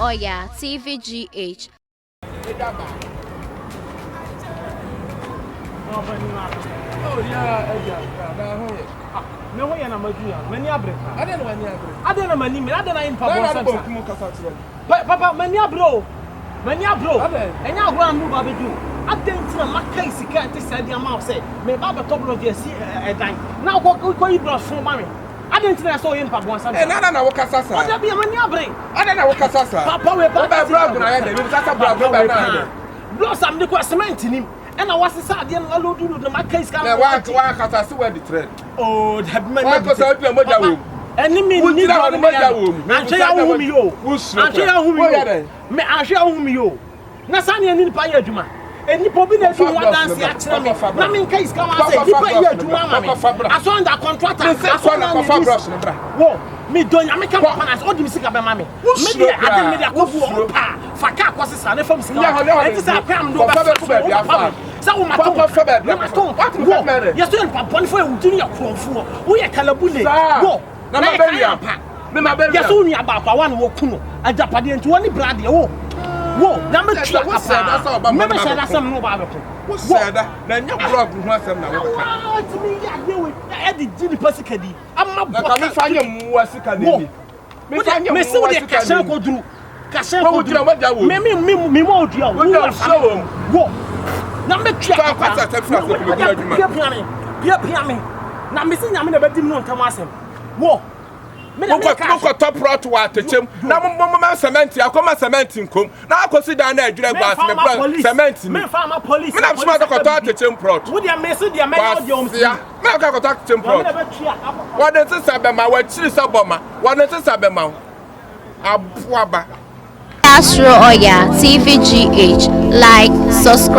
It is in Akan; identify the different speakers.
Speaker 1: Oya TVGH.
Speaker 2: Me ho yɛ na madu ya m'ani abere paa. Adɛn na w'ani abere? Adɛn na m'ani mmere? Adɛn na ayɛ nipa bɔn sɛm sa? Papa m'ani abere o. M'ani abere o. Ɛnyɛ agorɔ a me ba bɛdi o. Adɛn nti na makae sika a ɛte saa de ama wo sɛ meba abɛtɔ blɔk de asi ɛdan na wokɔ wokɔyi blɔk fon ma me? Adɛn nti na ɛsɛ sɛ ɔyɛ nipa bɔn sɛm saa?
Speaker 3: Ɛna na wokasa saa.
Speaker 2: Ɔda bi a m'ani abere.
Speaker 3: Adɛn na wokasa saa?
Speaker 2: Papa wei paa.
Speaker 3: Wobɛ blɔk na ayɛ dɛ. Mebisa sɛ blɔk wobɛ na ayɛ dɛ.
Speaker 2: Blɔk a mede kɔ cement nim. Ɛna wasesa adeɛ no alodu lodu na maka sika
Speaker 3: no. Na wakasa se wadi trend.
Speaker 2: Oh, dabi ma
Speaker 3: Wakasa odi na mogya wɔ mu.
Speaker 2: Ɛne me ni
Speaker 3: Wogyina hɔ no mogya wɔ mu.
Speaker 2: Anhwɛ ya wohu me yo.
Speaker 3: Wosuro
Speaker 2: Anhwɛ ya wohu me
Speaker 3: Woyɛ
Speaker 2: yo.
Speaker 3: dɛn?
Speaker 2: Me anhwɛ ya wohu me yo. Na saa ne ɛne nipa yɛ adwuma. Nipa obi na edi ho adanse akyerɛ me. Na me nka sika wa sɛ nipa yɛ adwuma ama me. Asɔn da contractor. Asɔn da
Speaker 3: kɔfa brush no bra.
Speaker 2: Wo me dɔ nyame ka papa na sɛ ɔde me sika bɛma me. Me deɛ ade me de akɔgu wɔ pa fa kaa kɔ sesa ne fam sika. Ɛnti sɛ akwan am de wobɛfa so wo papa me. Sɛ wo mato me mato wo yɛ so yɛ nipa bɔnefoɔ yɛ wo ti no yɛ korɔmfoɔ woyɛ kalabule wo na yɛ kan ampa yɛ so wo nua baako awa na wɔku no agyapadeɛ nti wɔne bra deɛ wo wo na mɛtua kapaa mɛmɛhyɛ da sɛ me ne wo ba bɛko
Speaker 3: wo sɛ da na nyɛ blog ho asɛm na wobɛka
Speaker 2: na tumi yɛ adeɛ wei ɛde gye nipa sika di ama
Speaker 3: bɔ ka mefa nyɛ mmoa sika na ni mefa nyɛ
Speaker 2: mesi wo
Speaker 3: mmoa
Speaker 2: deɛ
Speaker 3: sika
Speaker 2: kahyɛn
Speaker 3: na ni
Speaker 2: kɔduru kahyɛn
Speaker 3: Wo gyina mogya wɔ mu.
Speaker 2: me me me me ma odua wo
Speaker 3: Wogya
Speaker 2: wo
Speaker 3: nsuo wɔ mu.
Speaker 2: wo na mɛtua
Speaker 3: Fa kwata sɛ firi ase kɔmɛduru adwuma.
Speaker 2: pia pia me pia pia me na mesi nyame na bɛdi me no ntam asɛm wo me na meka
Speaker 3: Mokɔtɔ prɔt wɔ atɛkyɛm na momma sɛmɛnti akɔma sɛmɛnti nkom na akɔsi dan na adwira gu ase mebrɛ sɛmɛnti ni
Speaker 2: memfa ama police
Speaker 3: me na mesoma sɛ kɔtɔ atɛkyɛm prɔt
Speaker 2: wo deɛ mesi deɛ mɛyɛ wo deɛ ɔm
Speaker 3: kwasia me na kɔtɔ atɛkyɛm
Speaker 2: nyame
Speaker 3: prɔt
Speaker 2: na bɛtua akɔ
Speaker 3: wɔde nsesa bɛma wɔakyiri sɛ bɔma wɔde nsesa bɛma wo aboaba
Speaker 1: Astro Oya TVGH. Like, subscribe.